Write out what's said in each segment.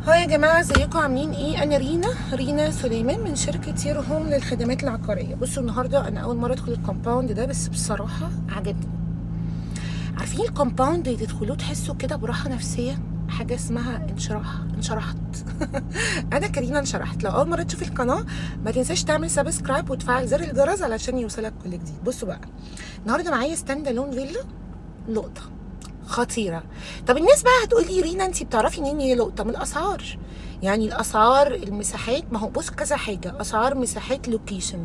Hi يا جماعة، ازيكم عاملين ايه؟ انا رينا سليمان من شركة يورو هوم للخدمات العقارية. بصوا النهارده انا اول مرة ادخل ال compound ده، بس بصراحة عجبني. عارفين ال compound اللي تدخلوه تحسوا كده براحة نفسية، حاجة اسمها انشراح. انشرحت انا كريمة انشرحت. لو اول مرة تشوف القناة ما تنساش تعمل subscribe وتفعل زر الجرس علشان يوصلك كل جديد. بصوا بقى، النهارده معايا stand alone فيلا لقطة خطيرة. طب الناس بقى هتقولي رينا انتي بتعرفي منين هي لقطة؟ من الاسعار، يعني الاسعار، المساحات. ما هو بص كذا حاجة، اسعار، مساحات، location.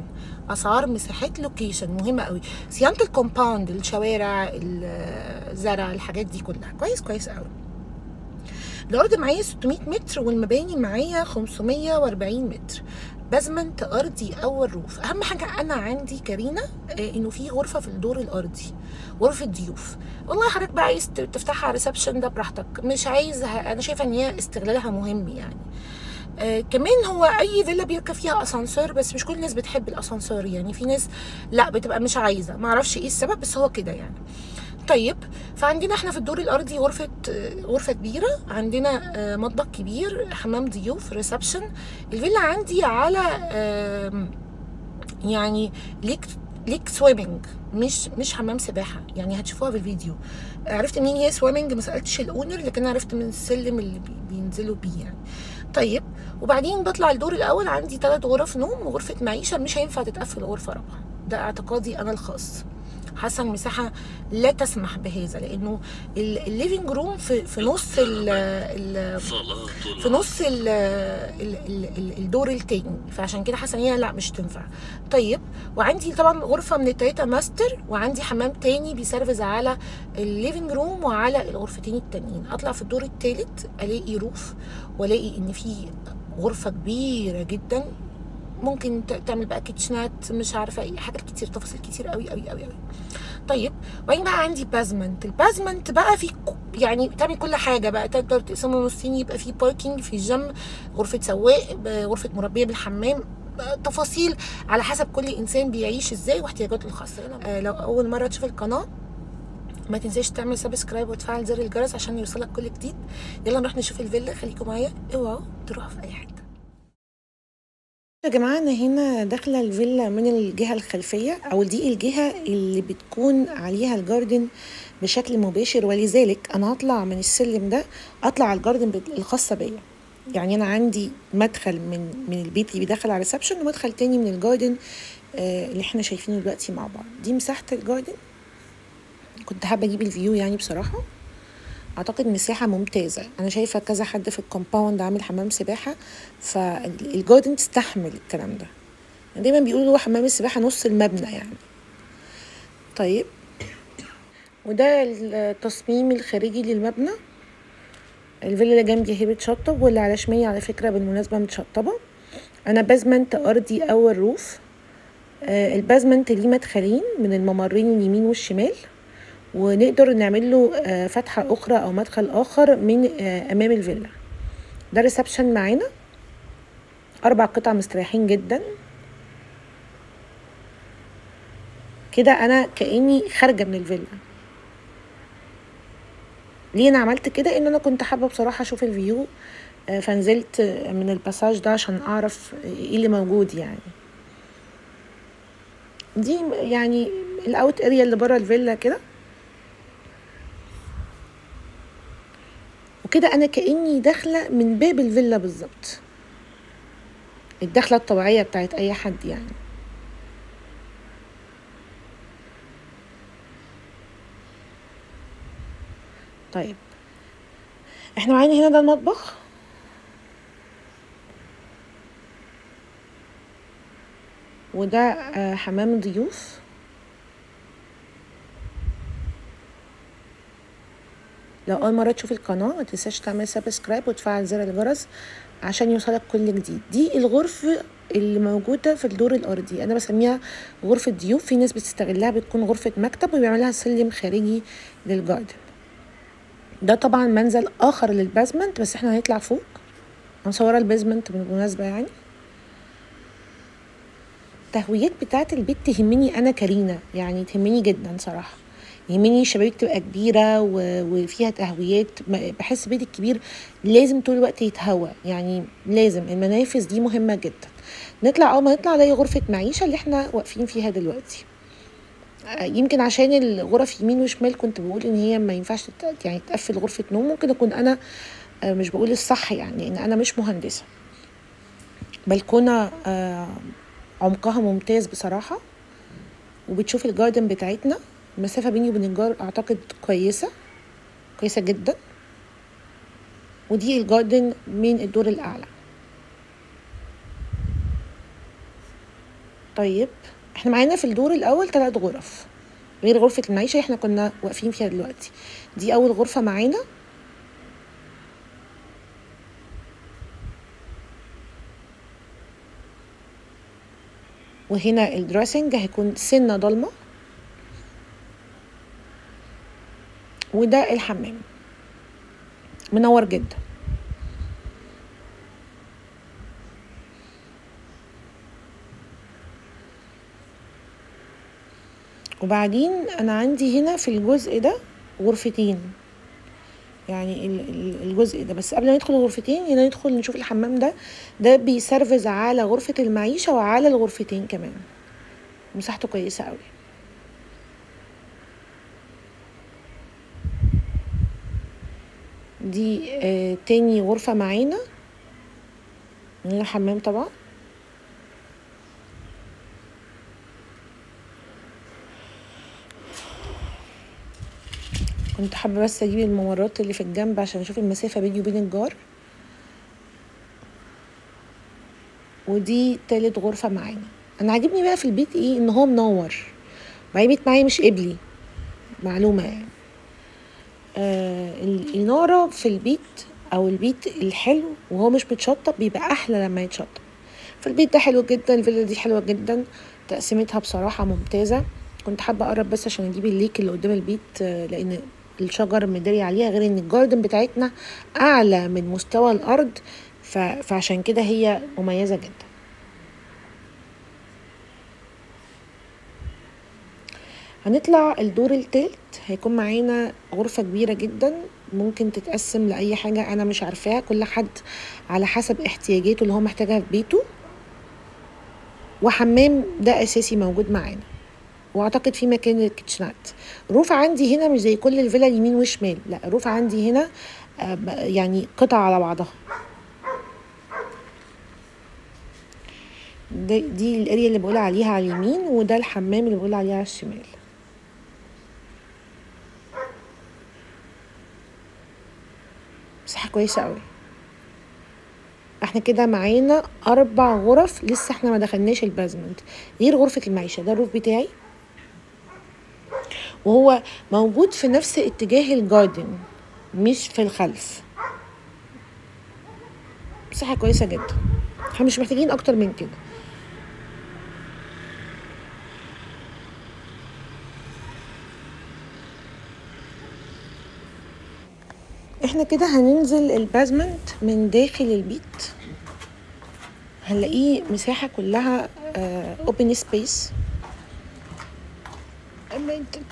اسعار، مساحات، location مهمة قوي. صيانة ال compound، الشوارع، الزرع، الحاجات دي كلها كويس كويس قوي. الارض معايا 600 متر والمباني معايا 540 متر. basement ارضي اول roof. اهم حاجة انا عندي كارينا انه في غرفة في الدور الارضي، غرفة ضيوف. والله حضرتك بقى عايز تفتحها reception ده براحتك، مش عايز، انا شايفه ان هي استغلالها مهم يعني. كمان هو اي فيلا بيركب فيها اسانسير، بس مش كل الناس بتحب الاسانسير، يعني في ناس لا بتبقى مش عايزه، ما اعرفش ايه السبب، بس هو كده يعني. طيب فعندنا احنا في الدور الارضي غرفة كبيرة، عندنا مطبخ كبير، حمام ضيوف، reception. الفيلا عندي على يعني lake swimming، مش حمام سباحة، يعني هتشوفوها في الفيديو. عرفت منين هي swimming؟ ما سالتش ال owner، لكن عرفت من السلم اللي بينزلوا بيه يعني. طيب وبعدين بطلع الدور الاول، عندي 3 غرف نوم وغرفه معيشة، مش هينفع تتقفل غرفة رابعه، ده اعتقادي انا الخاص. حاسه المساحة لا تسمح بهذا، لانه ال living room في نص ال في نص ال الدور التاني، فعشان كده حاسه ان هي لا مش تنفع. طيب وعندي طبعا غرفة من التلاتة ماستر، وعندي حمام تاني بي service على ال living room وعلى الغرفتين التانيين. اطلع في الدور التالت الاقي roof، والاقي ان في غرفة كبيرة جدا ممكن تعمل بقى kitchenette، مش عارفه ايه، حاجات كتير، تفاصيل كتير قوي قوي قوي قوي. طيب وبعدين بقى عندي basement. ال basement بقى في يعني تعمل كل حاجة بقى، تقدر تقسمه نصين، يبقى في parking، في جيم، غرفة سواق، غرفة مربيه بالحمام، تفاصيل على حسب كل انسان بيعيش ازاي واحتياجاته الخاصة. لو اول مرة تشوف القناة ما تنساش تعمل subscribe وتفعل زر الجرس عشان يوصلك كل جديد. يلا نروح نشوف الفيلا، خليكم معايا، اوعوا تروحوا في اي حتة. يا جماعة أنا هنا داخلة الفيلا من الجهة الخلفية، أو دي الجهة اللي بتكون عليها ال garden بشكل مباشر، ولذلك أنا هطلع من السلم ده أطلع على ال garden الخاصة بيا. يعني أنا عندي مدخل من البيت اللي بيدخل على ال reception، ومدخل تاني من ال garden اللي احنا شايفينه دلوقتي مع بعض. دي مساحة ال garden، كنت حابة أجيب ال view يعني بصراحة. اعتقد مساحة ممتازة، انا شايفه كذا حد في ال compound عامل حمام سباحة، فال garden تستحمل الكلام ده. دايما بيقولوا حمام السباحة نص المبنى يعني. طيب وده التصميم الخارجي للمبنى. الفيلا اللي جنبي هي بتشطب، واللي على شمالي على فكرة بالمناسبة متشطبه. انا basement ارضي اول roof. ال basement ليه مدخلين من الممرين اليمين والشمال، ونقدر نعمل له فتحة أخرى أو مدخل آخر من أمام الفيلا. ده reception معانا، 4 قطع مستريحين جدا كده. أنا كأني خارجة من الفيلا. ليه أنا عملت كده؟ إن أنا كنت حابة بصراحة أشوف ال view، فنزلت من ال passage ده عشان أعرف إيه اللي موجود يعني. دي يعني ال out area اللي بره الفيلا كده وكده. انا كاني داخله من باب الفيلا بالظبط، الدخلة الطبيعية بتاعت اي حد يعني. طيب احنا معانا هنا ده المطبخ، وده حمام ضيوف. لو اول مرة تشوف القناة ما تنساش تعمل subscribe وتفعل زر الجرس عشان يوصلك كل جديد. دي الغرفة اللي موجودة في الدور الارضي، انا بسميها غرفة ضيوف. في ناس بتستغلها بتكون غرفة مكتب وبيعملها سلم خارجي لل garden. ده طبعا منزل اخر لل basement، بس احنا هنطلع فوق. انا مصوره ال basement بالمناسبة يعني. التهويات بتاعه البيت تهمني انا كارينا، يعني تهمني جدا صراحة. يهمني الشبابيك تبقى كبيرة وفيها تهويات. بحس البيت الكبير لازم طول الوقت يتهوى، يعني لازم المنافذ دي مهمة جدا. نطلع، اول ما نطلع الاقي غرفة معيشة اللي احنا واقفين فيها دلوقتي. يمكن عشان الغرف يمين وشمال كنت بقول ان هي ما ينفعش يعني تقفل غرفة نوم. ممكن اكون انا مش بقول الصح يعني، ان انا مش مهندسه. بلكونة عمقها ممتاز بصراحة، وبتشوف ال garden بتاعتنا. المسافة بيني وبين الجار اعتقد كويسة، كويسة جدا. ودي ال garden من الدور الاعلى. طيب احنا معانا في الدور الاول 3 غرف غير غرفة المعيشة احنا كنا واقفين فيها دلوقتي. دي اول غرفة معانا. وهنا ال dressing هيكون سنة ضلمة. وده الحمام منور جدا. وبعدين انا عندي هنا في الجزء ده غرفتين، يعني الجزء ده. بس قبل ما ندخل الغرفتين هنا ندخل نشوف الحمام ده. ده بي service على غرفة المعيشة وعلى الغرفتين كمان. مساحته كويسة قوي. دي تاني غرفة معانا من الحمام طبعا. كنت حابة بس اجيب الممرات اللي في الجنب عشان اشوف المسافة بيني وبين الجار. ودي تالت غرفة معانا. انا عاجبني بقى في البيت ايه؟ ان هو منور. بعدين بيت معايا مش قبلي، معلومة يعني. الإنارة في البيت او البيت الحلو وهو مش متشطب بيبقى احلى لما يتشطب. فالبيت ده حلو جدا، الفيلا دي حلوة جدا، تقسيمتها بصراحة ممتازة. كنت حابة اقرب بس عشان اجيب ال lake اللي قدام البيت، لان الشجر مداري عليها، غير ان ال garden بتاعتنا اعلى من مستوى الارض، فعشان كده هي مميزة جدا. هنطلع الدور التالت، هيكون معانا غرفة كبيرة جدا ممكن تتقسم لأي حاجة أنا مش عارفاها، كل حد على حسب احتياجاته اللي هو محتاجها في بيته. وحمام ده أساسي موجود معانا، واعتقد في مكان للكيتشنات. الروف عندي هنا مش زي كل الفيلا يمين وشمال، لا الروف عندي هنا يعني قطع على بعضها. دي الاريا اللي بقول عليها على اليمين، وده الحمام اللي بقول عليها على الشمال. مساحة كويسة قوي. احنا كده معانا 4 غرف، لسه احنا ما دخلناش ال basement غير غرفة المعيشة. ده ال roof بتاعي، وهو موجود في نفس اتجاه ال garden مش في الخلف. مساحة كويسة جدا، احنا مش محتاجين اكتر من كده. احنا كده هننزل ال basement من داخل البيت، هنلاقيه مساحة كلها open space،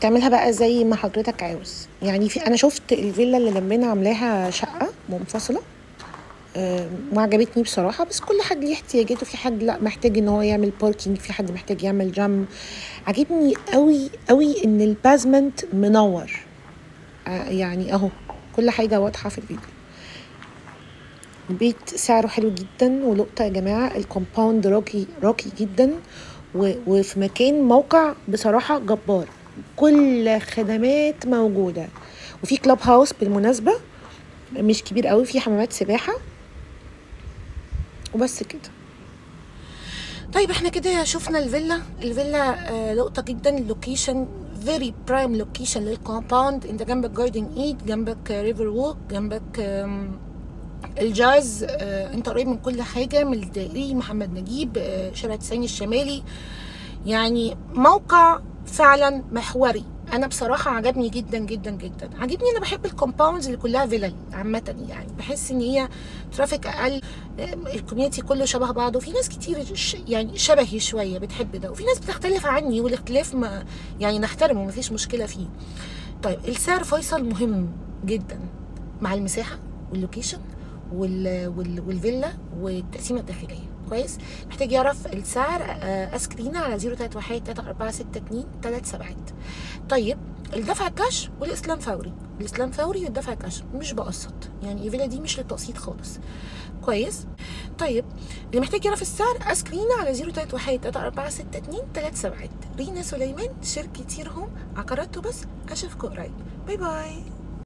تعملها بقى زي ما حضرتك عاوز. يعني في انا شفت الفيلا اللي جنبنا عاملاها شقة منفصلة، وعجبتني بصراحة، بس كل حد ليه احتياجاته. في حد لا محتاج ان هو يعمل parking، في حد محتاج يعمل جيم. عجبني قوي قوي ان ال basement منور، يعني اهو كل حاجة واضحة في الفيديو. البيت سعره حلو جدا ولقطة يا جماعة. ال compound راقي راقي جدا، وفي مكان موقع بصراحة جبار، كل خدمات موجودة. وفي club house بالمناسبة مش كبير قوي، في حمامات سباحة وبس كده. طيب احنا كده شفنا الفيلا. الفيلا لقطة جدا، ال location very prime location لل compound. انت جنبك جاردن ايد، جنبك ريفر ووك، جنبك الجاز، انت قريب من كل حاجة، من الدائري، محمد نجيب، شارع 90 الشمالي. يعني موقع فعلا محوري انا بصراحة عجبني جدا جدا جدا، عجبني. انا بحب ال compounds اللي كلها فيلل عامة، يعني بحس ان هي traffic اقل، ال community كله شبه بعضه، في ناس كتير يعني شبهي شوية بتحب ده، وفي ناس بتختلف عني، والاختلاف ما يعني نحترمه، مفيش مشكلة فيه. طيب السعر فيصل مهم جدا مع المساحة وال location والفيلا والتقسيمه الداخلية. كويس، محتاج يعرف السعر ask رينا على 031 3462 37. طيب الدفع كاش والاستلام فوري، الاستلام فوري والدفع كاش، مش بقسط، يعني الفيلا دي مش للتقسيط خالص. كويس. طيب اللي محتاج يعرف السعر ask رينا على 031 3462 37. رينا سليمان، شركة يرهم عقارات، بس اشوفكم قريب. bye bye.